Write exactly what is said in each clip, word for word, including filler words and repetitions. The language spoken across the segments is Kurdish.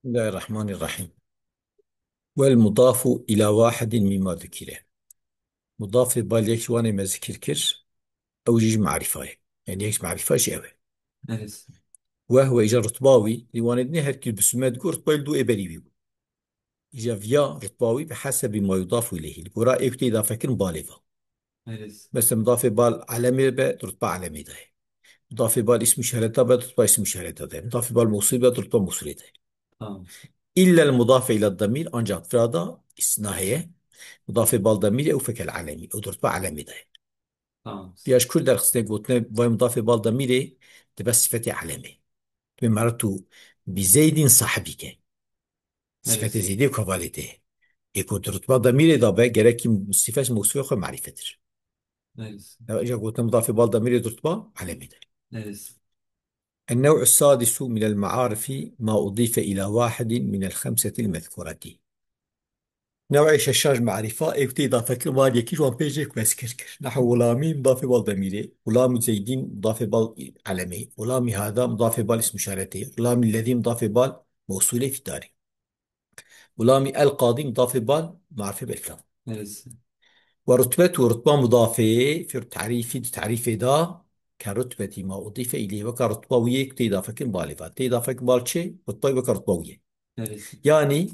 Bismillahirrahmanirrahîm. Wel mudafu ila wahidin mimma zukire. Mudafê bal yek ji wanê me zikir kir, ew jî ji marîfa ye. Yani yek ji marîfa jî ew e. Evet. Wehwe îja rutba wî, lê wanê dinê her kî bi sumet got, rutba li dû ê berî wî bû. Îja viya rutba wî bi hesebî ma yudafu ileyhî. Li gora ê ku tê îdafe kirin balê va. Evet. Mesela mudafê bal elemê be, di rutba elemê de ye. Mudafê bal îsmû şereta be, di rutba îsmû şereta de ye. Mudafê bal mewsûl be, di rutba mewsûlê de ye. Tamam. İllel mudafe ila damîr, ancak vira da îstisna heye. Mudafê bal damîrê ew fekel elemî. Ew di rutba elemê de ye. Tamam. Ya ji kur derxistine gotine, vay mudafê bal damîrê dibe sifetê elemê. Bi merartu bi Zeydin sahibike. Sifetê Evet. Zeydê ku hevalê te. Ê ku di rutba damîrê de be, gerek sifet mewsûfê xwe marîfetir. Evet. Ya, îja gotin mudafê bal damîrê di rutba elemê de. Evet. النوع السادس من المعارف ما أضيف إلى واحد من الخمسة المذكورة. Newê şeşan ji marîfa, ê ku tê îdafe kir, wan yekî ji wan pêncê ku ez kir kir. Nehu Gulamî, mudafê bal demîrê. Gulamî Zeydîn, mudafê bal elemê. Gulamî hada, mudafê bal îsm îşaretê. Gulamî lezî, mudafê bal mewsûlê fîdarî. Gulamî el qadî, mudafê bal marîfê belkam. Evet. Ve rutbetu, rutba mudafê, fî tarîfî, di tarîfê da, ke rutbetî ma udîfe ileyh, weka rutba wî yê ku tê îdafe kirin balê va. Tê îdafe kirin bal çi? Rutba wî weka rutba wî ye. Evet. Yani,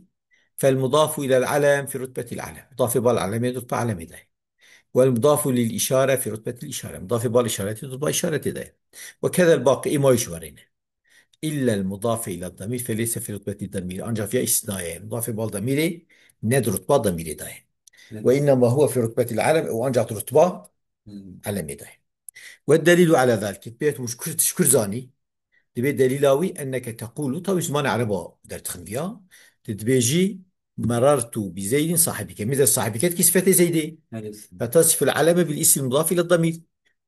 fel mudafu ilel alem fi rutbetil alem. Mudafê bal elemê di rutba elemê de ye. Wel mudafu lil işare fi rutbetil işare. Mudafê bal işaretê di rutba işaretê de ye. Ve kedel baqî, ê ma jî ji werê ne. İllel mudafe ila damîr fe leyse fi rutbeti damîr. Ancak ya îstisna ye. Mudafê bal damîrê ne di rutba damîrê de ye. Evet. Ve innema huve fi rutbetil alem, ew ancak di rutba Hmm. elemê de ye. Ve delîlu ala zalik. Pê tu ji kur, ji kur zanî? Dibê delîla wî enneke teqûlu, tabi zimanê ereba derdixin viya. Tu dibêjî merartu bi Zeydin sahibike. Mêze sahibike dikî sifetê Zeydê. Evet. Fetasiful aleme bil isim mudaf ile damîr.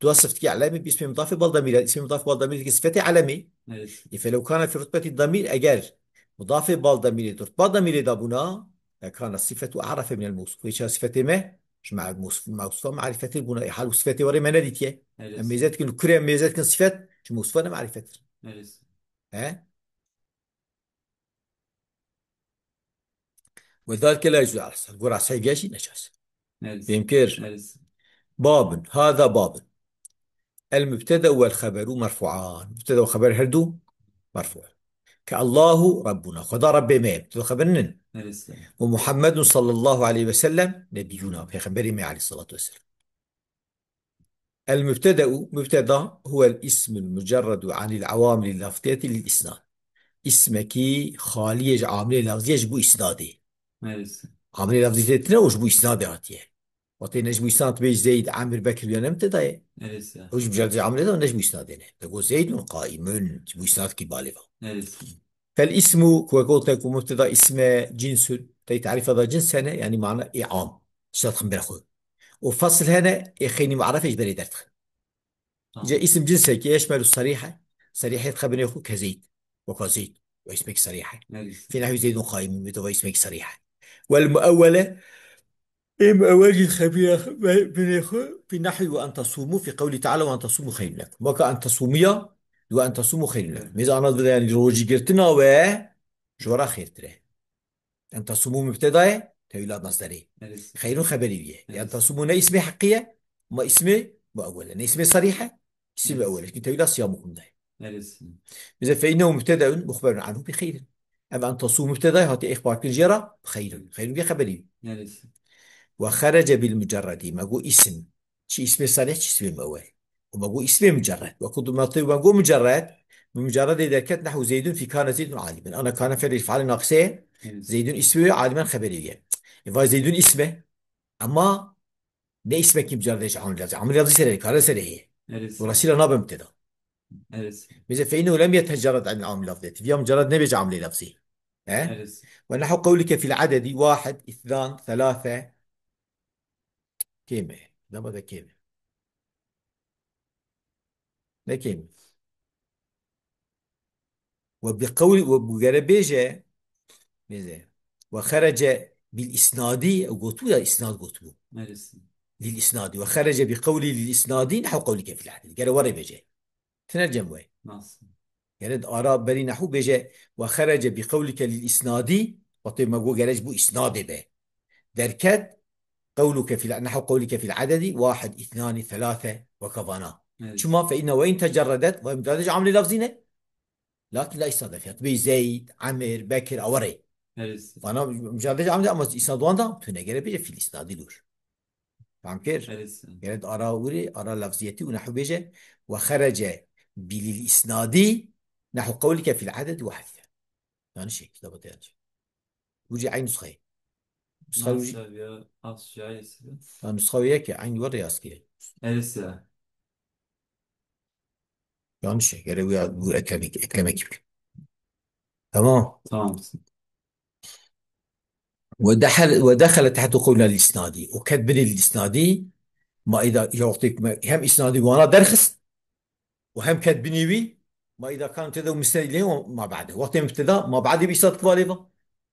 Tu sifatkî aleme bi ismê mudafê bal damîr. Ismê mudafê bal damîr dikî sifetê alemê. Evet. E, felew kana fi rutbeti damîr, eger mudafê bal damîrê di rutba damîrê de bûna, lekana sifetu a'rafe minel mewsuf. Vê çawa sifetê me ji me-, mewsuf-, mewsufa marîfetir bûna. Ê hal û sifetê warê me nedîtiye. Evet. Em mêze dikin, kurê em mêze dikin sifet, ji mewsufa ne marîfetir. Evet. He? Ve dalike la yecuzu ala sahih. Gora sahih jî neças. Evet. Fêm kir. Evet. Babun. Hada babun. El mübteda vel haberu merfu'an. Mübteda ve haber her du merfu'. Ke Allahu Rabbuna. Xweda Rabbê me ye. Mübteda haber nin. Evet. Ve Muhammedun sallallahu aleyhi ve sellem nebiyyuna. Peyxemberê me aleyhissalatu vesselam. El mübtedeu, mübteda, huvel ismul mucerredu anil avamil lafziyeti lil isnad. İsmekî xaliyê ji amilê lafziyê ji bo isnadê. Evet. Amilê lafziyê tine û ji bo isnadê hatiye. Wextê ne ji bo isnad bê Zeyd, Emir, Bekir ya ne mübteda ye. Evet. O ji mucerredê amilê de ne ji bo isnadê ne. De got Zeydun qaimun, ji bo isnad kî balê va. Evet. Fel ismu, ku wek gotin ku mübteda isme cinsun, tey tarifa da cins hene, yani mana ê am. Şat xim ber xwe. O fasl hene, ê xeynî mu'arefê ji berê derdixin. Tamam. Îca îsim cinsekî yeşmelu sarîhe. Sarîhe dixebinê xwe ke Zeyd. Weka Zeyd. Ve ismek sarîhe. Evet. Fi nehwi Zeydun qaimun, ve ismek sarîhe. Wel muewwele, ê muewwel jî dixebinê xwe, binê xwe, fi nehwi ve en tasumu, fi qewli teala ve en tasumu xeyrun lekum. Weka en tasumu ya, ve en tasumu xeyrun lekum. Evet. Mêze ana dide yani rojî girtina we ji we re xêrtir e. En tasumu mübteda ye, tewîla masderê. Evet. Xeyrun xeberî wî ye. Evet. En tasumu ne îsmê heqî ye, ma îsmê muewwel e. Ne îsmê sarîh e, îsmê Evet. muewwel e. Çünkü tewîla siyamukum de ye. Evet. Bize fe innehu mübtedeun muxberun anhu bi xeyrin. Ev en tasumu mübteda ye, hatiye îxbar kirin jê re bi xeyrun. Xeyrun wî xeberî wî. Evet. Ve xerece bil mucerredi. Me got îsim. Çi îsmê sarîh, çi îsmê muewwel. Û me got îsmê mucerred. Wekî tu me tê me got mucerred, bi mucerredê derket nehwu Zeydun fî kane Zeydun alimen. Ana kane fiilê fiilê naqisê, Evet. Zeydun îsmê wê, alimen xeberê wê. Ê vay Zeydun îsme. Ama ne îsmekî mucerredê ji amilê lafzî. Amilê lafzî serê, kare serê heye. Evet. Dolayısıyla nabe mübteda. Evet. Bize fe innehu lem yetecerred anil amil lafziyeti. Viya mucerred nebêje amilê lafzî. He? Evet. Ve nehwu qewlike fil adedi wahid, ithnan, thelâthe. Kêm e. Dema de kêm e. Ne kêm e. Ve bi qewli, ve bi gere bêje, bêje. Ve xerece bil isnadi, ew gotû ya isnad gotû. Neresi? Lil isnadi. Ve xerece bi qewli lil isnadi, nehwu qewlike fil hadîs. Gere were bêje. Tiner cem we. Nasıl? Gere di ara berî nehû bêje, "Ve xerece bi qewlike lil îsnadî", wextê me got gere ji bo îsnadê be. Derket, "Qewluke fil, nehu qewlike fil adedi, wahid, îthnani, thelâthe", weke vana. Evet. Çima? Fe inne ve in tecerredet, ve mücadele amilê lafzî ne. Lakin la îsnade fiyat. Bê Zeyd, Emir, Bekir, awerê. Evet. Vana mücadele amilê ama îsnad wan da, tu negere bêje fil îsnadî lûr. Fam kir? Evet. Gere di ara wiri, ara lafziyetî û nehû bêje, "Ve xerece bilil îsnadî, nehu qewlike fil adedi wahid." Yanlış şey, kitaba te yanlış. Bu cî eyn nusxeyê. Nusxa wî jî Nasıl ya? Asya ise. Ya nusxa wî yek e, eyn were yaskiye. Elisa. Yanlış şey. Gere bu ya, bu eklemek, eklemek gibi. Tamam. Tamam. Ve dehel-, ve dehele tehtu qewlel îsnadî. O ket binê îsnadî, ma îda ya wextê me hem îsnadî wana derxist, û hem ket binî wî, ma îda kan mübteda û müsned ileyh û ma ba'de. Wextê mübteda, ma ba'de bi îsnad kibalê va.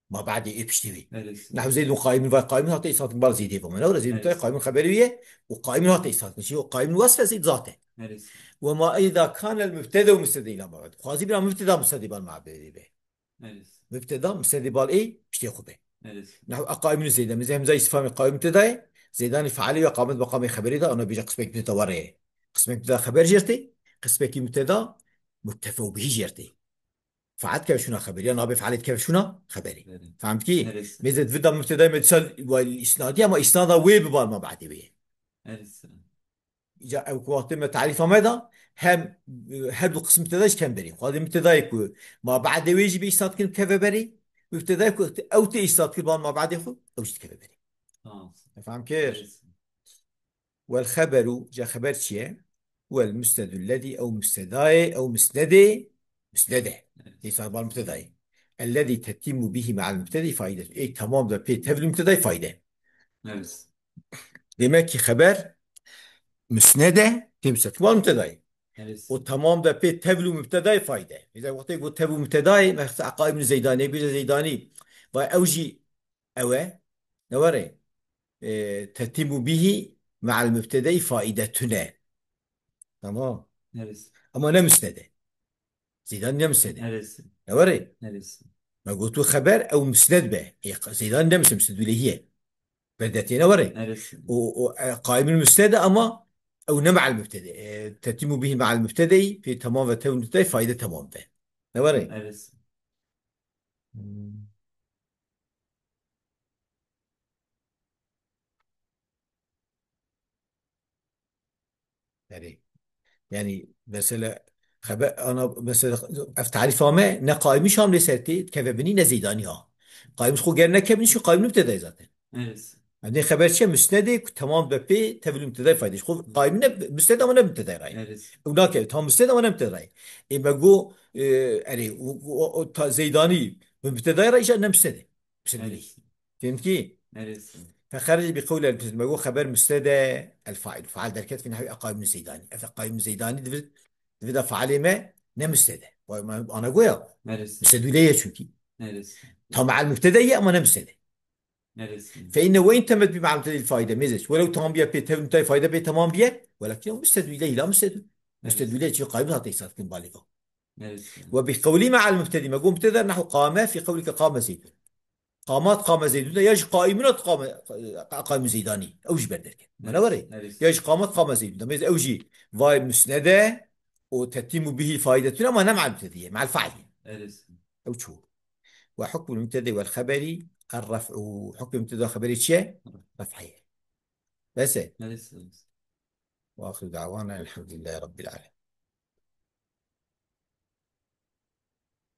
Ma ba'de ê piştî wî. Evet. Nehu Zeydun qaimun va qaimun hate îsnad kibal Zeydê va. Mena were Zeydun Evet. tay qaimun xeberî wî ye, û qaimun hate îsnad kibal. Çi o qaimun wasfe Zeyd zate. Evet. Ve ma îda kanel mübteda û müsned ila ma ba'de. Xwazî bira mübteda müsned bal ma ba'de be. Evet. Mübteda müsned bal ê piştê xwe be. Evet. Nehu a qaimun Zeydun. Mesela hemza istifamê qaimun mübteda ye. Zeydanî fealê ya qamet meqamê xeberî da, ana bêje qismek mübteda were ye. Qismek mübteda xeber jê tê, qismekî mübteda muktefe bihî jê tê. Feal dikeve şûna xeberî, ya nabê fealê dikeve şûna xeberî. Evet. Fehm dikî? Evet. Mêze di vir da mübtedayê me dîsa wayî îsnadî ama îsnada wê bi bal ma ba'dê wê. Evet. Îca ew ku wextê me tarîfa me da, hem, her du qism mübteda jî kem berî. Xwedê mübtedayê ku ma ba'dê wê jî bê îsnad kirin keve berî, mübtedayê ku ew tê îsnad kir bal ma ba'dê xwe, ew jî dikeve berî. Tamam. Fehm kir? Evet. Wel xeberu, ca xeber çi ye? Wel müsnedul lezî, ew müsnedayê, ew müsnedê, müsnede. Evet. Tê îsnad bal mübtedayê. Ellezî tetimmu bihi ma'al mübtedî faide. Ê tamam da pê tevlî mübtedayê faide. Evet. Demek ki xeber müsnede, tê müsned bal mübtedayê. Evet. O tamam da pê tevlî mübtedayê faide. Mesela wextê got tevlî mübtedayê, mesela qaimun Zeydanî, bêje Zeydanî. Vay ew jî ew e. Ne were? E, tetimu bihi ma'al mübtedeyî faidetune. Tamam. Neresi? Ama ne müsnede. Zeydan ne müsnede. Neresi? Ne were? Neresi? Me gotu xeber ew müsned be. E, Zeydan ne müsned, müsned ileyhiye. Berdetine were. Neresi? O, o, e, qaimun müsnede ama ew ne ma'al mübtede. E, tetimu bihi ma'al mübtedeyî, pê tamam ve tevlî mübtedeyî faide tamam be. Ne were? Neresi? Hmm. Erê. Yani mesela xeber ana mesela ev tarîfa me ne qaîmî şam lê ser tê keve binî ne zeydanî ha. Qaîmî xwe ger nekebinî şu qaîmî mübtedayê zaten. Evet. Em dê xeber çi ye? Müsnedê ku temam be pê tevlî mübtedayê faydê. Xwe qaîmî ne müsned ama ne mübtedayê rayê. Evet. Ew nake tam müsned ama ne mübtedayê. Ê me go e, erê o, o, o ta zeydanî bi mübtedayê rayê îşa ne müsnedê. Müsnedê Evet. Fehmkî? Neresi? Fexerec bi qewle el-müsned. Me got xeber müsnede el fail. Faal derket fi nehwi eqayim zeydanî. Ev eqayim zeydanî divir, divir de faalê me ne müsnede. Vay, me ana goya. Neresi? Müsnedû lê ye çünkü. Neresi? Tam al mübtede ye ama ne müsnede. Neresi? Fe inne ve in temet bi ma'al mübtede faide. Mêze. Welew tamam biye pê tev mübtede faide pê tamam biye. Welakin o müsnedû lê la müsnedû. Neresi? Müsnedû lê çi qayim hate isat kin balî. Neresi? Ve bi qewlî ma'al mübtedi. Me got mübtede nehu qame fi qewlike qame zeydun. Qamat qame zeydun de ya jî qaimun at qame, qaimu zeydanî. Ew jî berderket. Me ne were? Neresi? Ya jî qamat qame zeydun de. Mêze ew jî vay müsnede û tetimu bihi faidetun ama ne ma'al mübtediye. Ma'al faili. Neresi? Ew çû. Ve hukmul mübtede vel xeberi er-ref'u. Hukmul mübtede xeberi çi ye? Ref'e ye. Bes e. Neresi? Ve ahiru da'wana elhamdülillahi rabbil alemin.